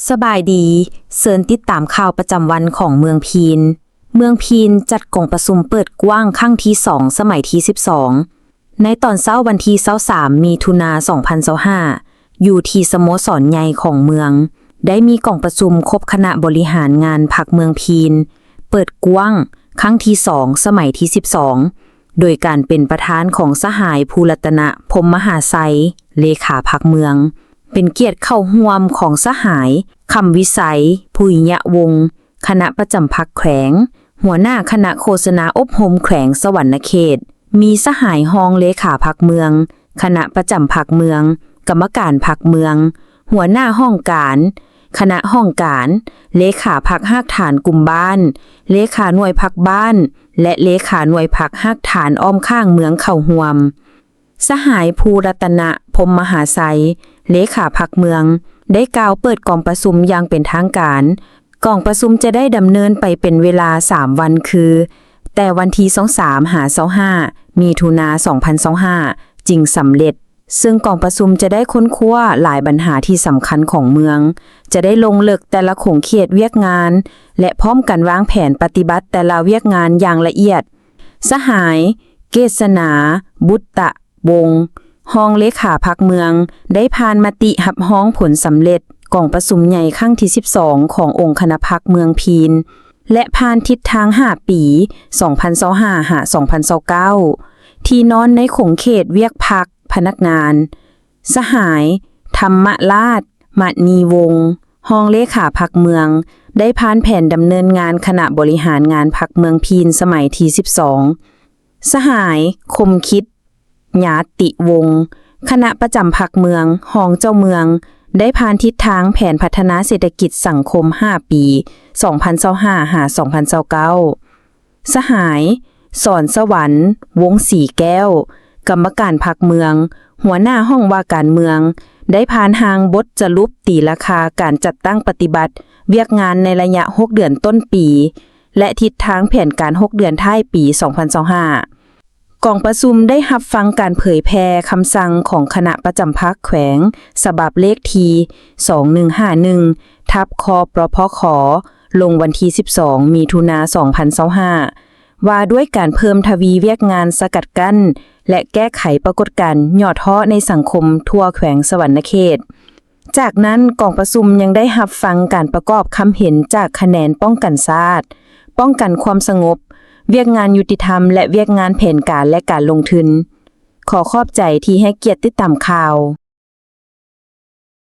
ສະບາຍດີ, ເຊີນຕິດຕາມຂ່າວປະຈຳວັນຂອງເມືອງພີນ. ເມືອງພີນຈັດກອງປະຊຸມເປີດກວ້າງຄັ້ງທີສອງ ສະໄໝທີສິບສອງ ໃນຕອນເຊົ້າວັນທີຊາວສາມ ມິຖຸນາ ສອງພັນຊາວຫ້າ ຢູ່ທີ່ສະໂມສອນໃຫຍ່ຂອງເມືອງ, ໄດ້ມີກອງປະຊຸມຄົບຄະນະບໍລິຫານງານພັກເມືອງພີນ ເປີດກວ້າງຄັ້ງທີສອງ ສະໄໝທີສິບສອງ ໂດຍການເປັນປະທານຂອງສະຫາຍ ພູລັດຕະນະ ພົມມະຫາໄຊ ເລຂາພັກເມືອງ, ເປັນກຽດເຂົ້າຮ່ວມຂອງສະຫາຍ ຄຳວິໄຊ ພູຍຍະວົງ ຄະນະປະຈຳພັກແຂວງ, ຫົວໜ້າຄະນະໂຄສະນາອົບຮົມແຂວງສະຫວັນນະເຂດ, ມີສະຫາຍຮອງເລຂາພັກເມືອງ, ຄະນະປະຈຳພັກເມືອງ, ກຳມະການພັກເມືອງ, ຫົວໜ້າຫ້ອງການ, ຄະນະຫ້ອງການ, ເລຂາພັກຮາກຖານກຸ່ມບ້ານ, ເລຂາໜ່ວຍພັກບ້ານ ແລະ ເລຂາໜ່ວຍພັກຮາກຖານອ້ອມຂ້າງເມືອງເຂົ້າຮ່ວມ. ສະຫາຍ ພູລັດຕະນະ ພົມມະຫາໄຊ ເລຂາພັກເມືອງ ໄດ້ກ່າວເປີດກອງປະຊຸມຢ່າງເປັນທາງການ. ກອງປະຊຸມຈະໄດ້ດຳເນີນໄປເປັນເວລາສາມວັນ ຄື ແຕ່ວັນທີຊາວສາມ ຫາ ຊາວຫ້າ ມິຖຸນາ ສອງພັນຊາວຫ້າ ຈຶ່ງສຳເລັດ, ເຊິ່ງກອງປະຊຸມຈະໄດ້ຄົ້ນຄວ້າຫຼາຍບັນຫາທີ່ສຳຄັນຂອງເມືອງ, ຈະໄດ້ລົງເລິກແຕ່ລະຂົງເຂດວຽກງານ ແລະ ພ້ອມກັນວາງແຜນປະຕິບັດແຕ່ລະວຽກງານຢ່າງລະອຽດ. ສະຫາຍ ເກດສະໜາ ບຸດຕະວົງ ຮອງເລຂາພັກເມືອງ ໄດ້ຜ່ານມະຕິຮັບຮອງຜົນສຳເລັດກອງປະຊຸມໃຫຍ່ຄັ້ງທີສິບສອງ ຂອງອົງຄະນະພັກເມືອງພີນ ແລະ ຜ່ານທິດທາງຫ້າປີ ສອງພັນຊາວຫ້າ ຫາ ສອງພັນຊາວເກົ້າ ທີ່ນອນໃນຂົງເຂດວຽກພັກພະນັກງານ. ສະຫາຍ ທຳມະລາດ ມະນີວົງ ຮອງເລຂາພັກເມືອງ ໄດ້ຜ່ານແຜນດຳເນີນງານຄະນະບໍລິຫານງານພັກເມືອງພີນສະໄໝທີສິບສອງ. ສະຫາຍ ຄົມຄິດ ຍາຕິວົງ ຄະນະປະຈຳພັກເມືອງ, ຮອງເຈົ້າເມືອງ ໄດ້ຜ່ານທິດທາງແຜນພັດທະນາເສດຖະກິດສັງຄົມຫ້າປີ ສອງພັນຊາວຫ້າ ຫາ ສອງພັນຊາວເກົ້າ. ສະຫາຍ ສອນສະຫວັນ ວົງສີແກ້ວ ກຳມະການພັກເມືອງ, ຫົວໜ້າຫ້ອງວ່າການເມືອງ ໄດ້ຜ່ານຮ່າງບົດສະຫຼຸບຕີລາຄາການຈັດຕັ້ງປະຕິບັດວຽກງານໃນໄລຍະຫົກເດືອນຕົ້ນປີ ແລະ ທິດທາງແຜນການຫົກເດືອນທ້າຍປີສອງພັນຊາວຫ້າ. ກອງປະຊຸມໄດ້ຮັບຟັງການເຜີຍແຜ່ຄຳສັ່ງຂອງຄະນະປະຈຳພັກແຂວງ ສະບັບເລກທີສອງໜຶ່ງຫ້າໜຶ່ງ ທັບ ຄປພຂ ລົງວັນທີສິບສອງ ມິຖຸນາ ສອງພັນຊາວຫ້າ ວ່າດ້ວຍການເພີ່ມທະວີວຽກງານສະກັດກັ້ນ ແລະ ແກ້ໄຂປາກົດການຫຍໍ້ທໍ້ໃນສັງຄົມທົ່ວແຂວງສະຫວັນນະເຂດ. ຈາກນັ້ນ, ກອງປະຊຸມຍັງໄດ້ຮັບຟັງການປະກອບຄຳເຫັນຈາກຂະແໜງປ້ອງກັນຊາດ, ປ້ອງກັນຄວາມສະຫງົບ, ວຽກງານຍຸຕິທຳ ແລະ ວຽກງານແຜນການ ແລະ ການລົງທຶນ. ຂໍຂອບໃຈທີ່ໃຫ້ກຽດຕິດຕາມຂ່າວ.